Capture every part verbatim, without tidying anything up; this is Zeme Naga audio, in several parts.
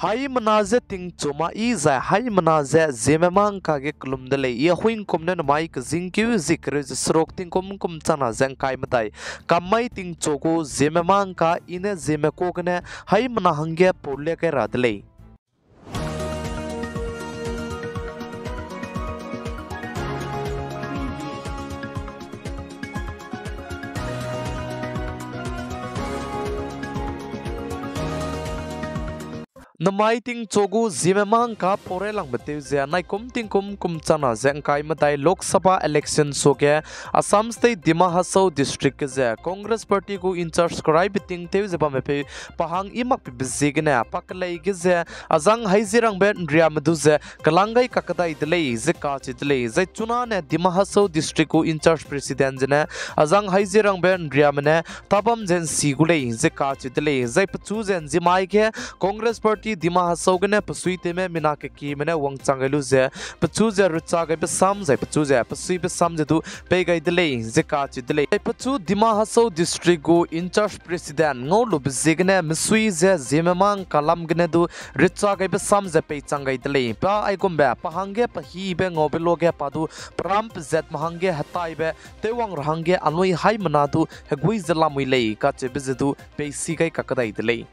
Haimena je tingchu ma i zai haimena je Zeme mangka ge kelum de lei. I Ahuingkum ne namai kezingkeu zie kereu ze seruk tingkum kum changna ze ngkai medai, kam mai tingchu gu Zeme mangka i ne Zeme ka gene haimena hangge pau le gai ra de lei. Namai tingchu gu Zeme mangka pau railangbe tew ze naikum tingkum kum changna ze ngkai medai Lok Sabha election suage Assam State Dima Hasao District ge ze Congress Party gu in-charge kerai beting tew ze bamme peu pa hang i makbe ziegene pa kelei ge ze azang haizierangbe nriame du ze kelang gai kakdai de lei ze kacheu de lei. Zai chunane Dima Hasao District gu in-charge president zene azang haizierangbe nriame ne tabam ze nsi gu lei ze kacheu de lei. Zai pechu ze nzimai ge Congress Party Dima Hasao gene pesuitewme mina kekieme ne wangchang gai lu ze pechu ze recha gaibe sam zai pechu ze pesuibe sam ze du pei gai de lei ze kacheu de lei. Zai pechu Dima Hasao District gu in-charge president ngaulube ziegene mesui ze Zeme mangka lam gene du recha gaibe sam ze peichang gai de lei. Pa aigumbe pa hangge pa hibe ngaube luage pa du peram pezatme hangge hetaibe tewwang ra hangge anui haimena du hegui ze lamui lei kacheube ze du peisi gai kakdai de lei.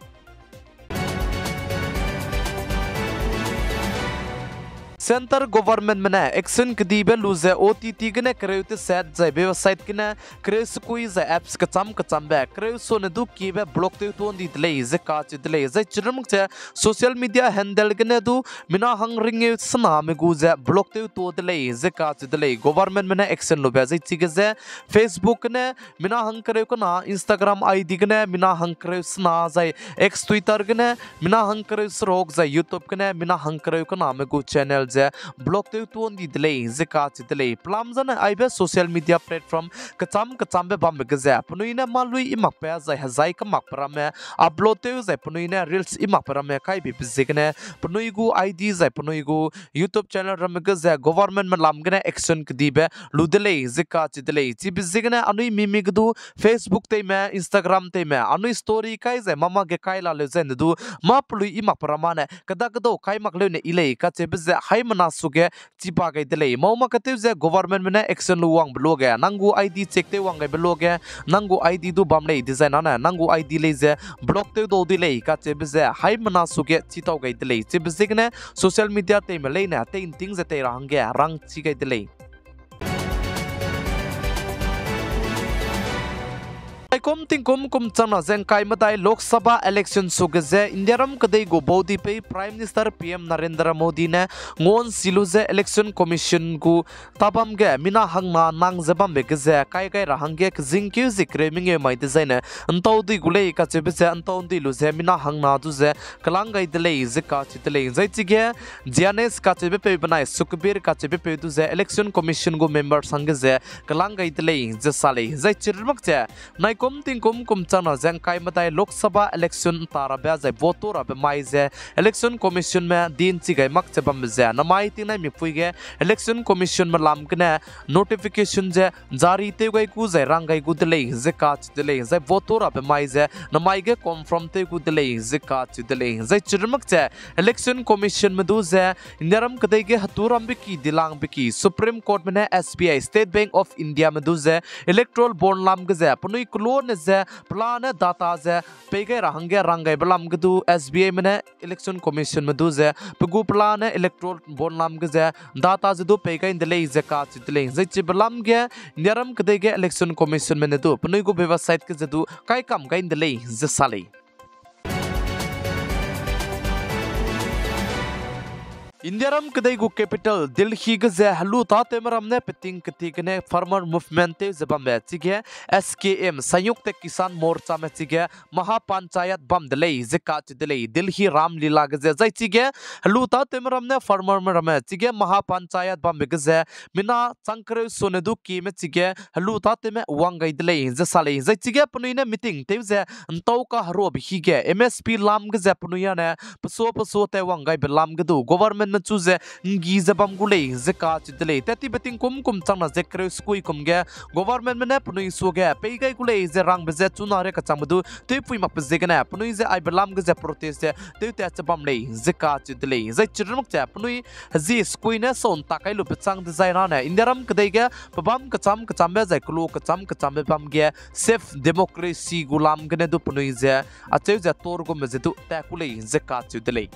Centre governmentme ne action kedibe lu ze O T T gene kereu teset zai website gene kereu sekui zai apps kecham kechambe kereu sone du kiebe block tew tuâ ndi de lei ze kacheu de lei. Zai chirumuk ze social media handle gene du mina hang ringeu sename gu ze block tew tuâ de lei ze kacheu de lei. Governmentme ne action lube zai chige ze Facebook gene mina hang kereu kena, Instagram I D gene mina hang kereu sena zai X, Twitter gene mina hang kereu seruk zai YouTube gene mina hang kereu kename gu channel ze block tew tuâ ndi de lei ze kacheu de lei. Pelam zane aibe social media platform kecham kechambe bambe ge ze penui ne mâ lui i makbe zai hezai kemakbe ramme upload tew zai penui ne reels i makbe ramme kaibe ziegene penui gu I D zai penui gu YouTube channel ramme ge ze governmentme lam gene action kedibe lu de lei ze kacheu de lei. Chibe ziegene anui mimi ge du Facebook teime, Instagram teime anui story kai zai mâ mâ ge kai laleu zai ne du mâ pelui i makbe ramme ne kedakedau kai mak leu ne i lei kacheube ze haimena suage chiba gai de lei. Mau mak ketew ze governmentme ne action lu wangbe luage, nang gu I D check tew wang gaibe luage, nang gu I D du bam lei dezai nane nang gu I D lei ze block tew dau di lei kacheube ze haimena suage chitau gai de lei. Chibe ziegene social media teime leine tei nting ze tei ra hangge rangchi gai de lei. Aikum tingkum kum changna ze ngkai medai Lok Sabha election suage ze Indiaram kedei gu baudipeu Prime Minister P M Narendra Modi ne nguansi lu ze Election Commission gu tabam ge mina hangna nang ze bambe ge ze kai gai ra hangge kezingkeu zie kereu mengeu mai dezaine ntau dui gu lei kacheube ze ntau ndui lu ze mina hangna du ze kelang gai de lei ze kacheu de lei. Zai chige Janesh kacheubepeu benai Sukhbir kacheubepeu du ze Election Commission gu member sangge ze kelang gai de lei ze sa lei. Zai chirmak ze naikum tingkum kum changna ze ngkai medai Lok Sabha election nta rabe zai vote rabe mai ze Election Commissionme din chi gai mak ze bambe ze namai tingnai mipui ge Election Commissionme lam gene notification ze jari tew gai gu zai rang gai gu de lei ze kacheu de lei. Zai vote rabe mai ze namai ge confirm tew gu de lei ze kacheu de lei. Zai chirmak ze Election Commissionme du ze Indiaram kedei ge hetu rambe ki dilangbe ki Supreme Courtme ne S B I, State Bank of Indiame du ze electoral bond lam ge ze penui kelone ze pelane data ze pei gai ra hangge rang gaibe lam ge du S B Ime ne Election Commissionme du ze pe gu pelane electoral bond lam ge ze data ze du pei gai nde lei ze kacheu de lei. Zai chibe lam ge Indiaram kedei ge Election Commissionme ne du penui gu website ge ze du kai kam gai nde lei ze sa lei. Indiaram kedei gu capital Delhi ge ze helu tâtewme ram ne peting ketiegene farmer movement tew ze bambe chige S K M, Sanyukta Kisan Morchame chige Maha Panchayat bam de lei ze kacheu de lei. Delhi Ramlila ge ze zai chige helu tâtewme ram ne farmerme ramme chige Maha Panchayat bambe ge ze mina chang kereu sone du kieme chige helu tâtewme wang gai de lei ze sa lei. Zai chige penui ne meeting tew ze ntau kaheruabe hige M S P lam ge ze penui â ne pesua pesua tei wang gaibe lam ge du government chu ze nggi ze bam gu lei ze kacheu de lei. Tat tibe tingkum kum changna ze kereu sekui kum ge governmentme ne penui suage pei gai gu lei ze rangbe ze chuna rei kachangbe du tewpui makbe ziegene penui ze aibe lam ge ze protest ze tewtat ze bam lei ze kacheu de lei. Zai chirunmak ze penui hezie sekui ne sau ntak kai lube chang dezai nane Indiaram kedei ge pebâm kecham kechambe zai kelu kecham kechambe bam ge safe democracy gu lam gene du penui ze acheu ze tor gume ze du tat ku lei ze kacheu de lei.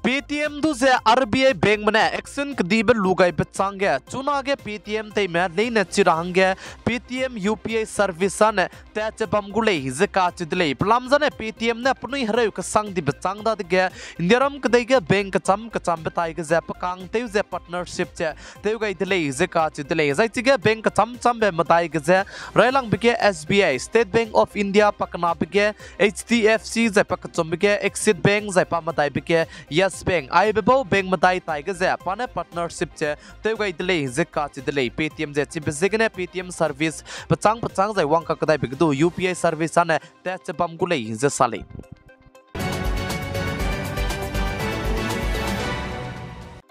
Paytm du ze R B I bankme ne action kedibe lu gaibe chang ge chunage Paytm teime leine chi ra hangge Paytm U P I service ane tat ze bam gu lei ze kacheu de lei. Pelam zane Paytm ne penui hereu kesang dibe chang dadege Indiaram kedei ge bank kecham kechambe tai ge ze pekang tew ze partnership ze tew gai de lei ze kacheu de lei. Zai chige bank kecham chambe medai ge ze railangbe ge S B I, State Bank of India, pakenabe ge H D F C zai pakechumbe ge Axis Bank zai pa medaibe ge Yes Bank, aibe bau bank medai tai ge ze pa ne partnership ze tew gai de lei ze kacheu de lei. Paytm ze chibe ziegene Paytm service pechâng pechâng zai wang kakedaibe ge du U P I service ane tat ze bam gu lei ze sa lei.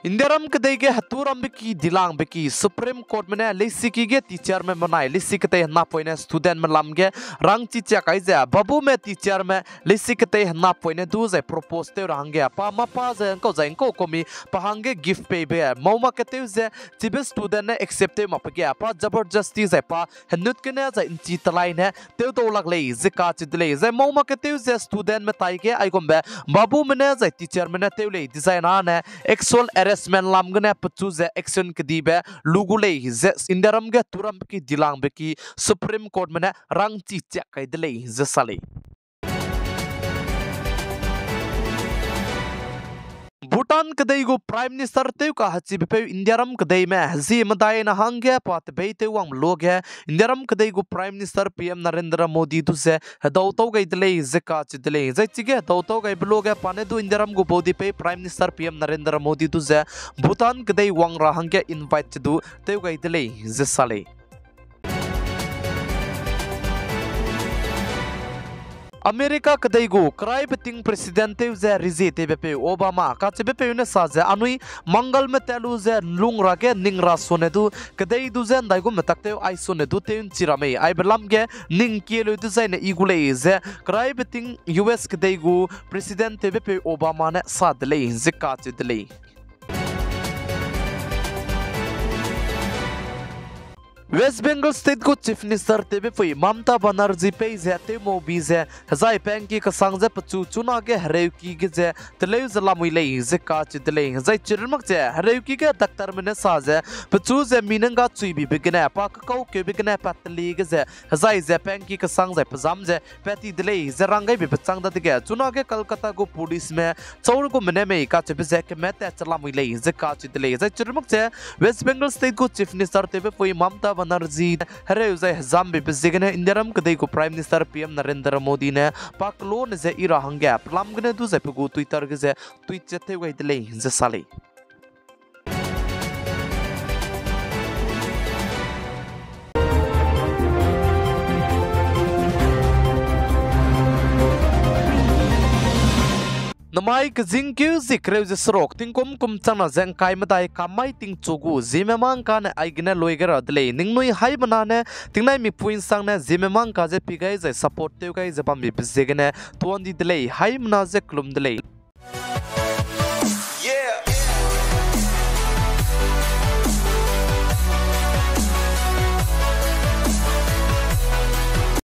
Indiaram kedei ge heturambe ki dilangbe ki Supreme Courtme ne leisiki ge teacherme menai leisi ketei henapoine studentme lam ge rangchi chiak kai ze babume teacherme leisi ketei henapoine du zai propose tew ra hangge pa mâ pa ze ngkau zai ngkau kumi pa hangge gift peibe mau mak ketew ze chibe student ne accept tew makbe ge pa जबरदस्ती zai pa henut gene zai nchi telai ne tewdau lak lei ze kacheu de lei. Zai mau mak ketew ze studentme tai ge aigumbe babume ne zai teacherme ne tew lei dezai nane sexual harassment lam gene pechu ze action kedibe lu gu lei ze Indiaram ge turambe ki dilangbe ki Supreme Courtme ne rangchi chiak kai de lei ze sa lei. Bhutan kedei gu Prime Minister tew kahechibe peu Indiaram kedeime hezie medai na hangge pa tebeitew wangbe luage Indiaram kedei gu Prime Minister P M Narendra Modi du ze hedau tau gai de lei ze kacheu de lei. Zai chige hedau tau gaibe luage pa ne du Indiaram gu baudipeu Prime Minister P M Narendra Modi du ze Bhutan kedei wang ra hangge invite che du tew gai de lei ze sa lei. America kedei gu keraibe ting President tew ze rezie tewbe peu Obama kacheube peu ne sa ze anui mangalme tat lu ze lung ra ge ning ra sone du kedei du ze ndaigum metak tew ai sone du tew nchi ra mei aibe lam ge ning kieleu dezaine i gu lei ze keraibe ting U S kedei gu President tewbe peu Obama ne sa de lei ze kacheu de lei. West Bengal State gu Chief Minister tewbe pui Mamata Banerjee pei ze tew maubi ze hezai pengki kesang ze pechu chunage hereuki ge ze teleu ze lamui lei ze kacheu de lei. Hezai chirunmak ze hereuki ge doctorme ne sa ze pechu ze mi nengga chuibibe gene pa kekaukeube gene pat teli ge ze hezai ze pengki kesang zai pezam ze pat ti de lei ze rang gaibe pechang dadege chunage Kolkata gu policeme chau gu mene mei kacheube ze kemat tat che lamui lei ze kacheu de lei. Zai chirunmak ze West Bengal State gu Chief Minister tewbe pui Mamata Banerjee hereu zai hezambe be ziegene Indiaram kedei gu Prime Minister P M Narendra Modi ne pa kelone ze i ra hangge pelam gene du zai pe gu Twitter ge ze tweet ze tew gai de lei ze sa lei. Namai kezingkeu zie kereu ze seruk tingkum kum changna ze ngkai medai kam mai tingchu gu Zeme Mangka ne aigene lui gai ra de lei. Ningnui haimena ne tingnai mipui nsangne Zeme Mangka ze pi gai zai support tew gai ze bambe be ziegene tuan di de lei. Haimena ze kelum de lei.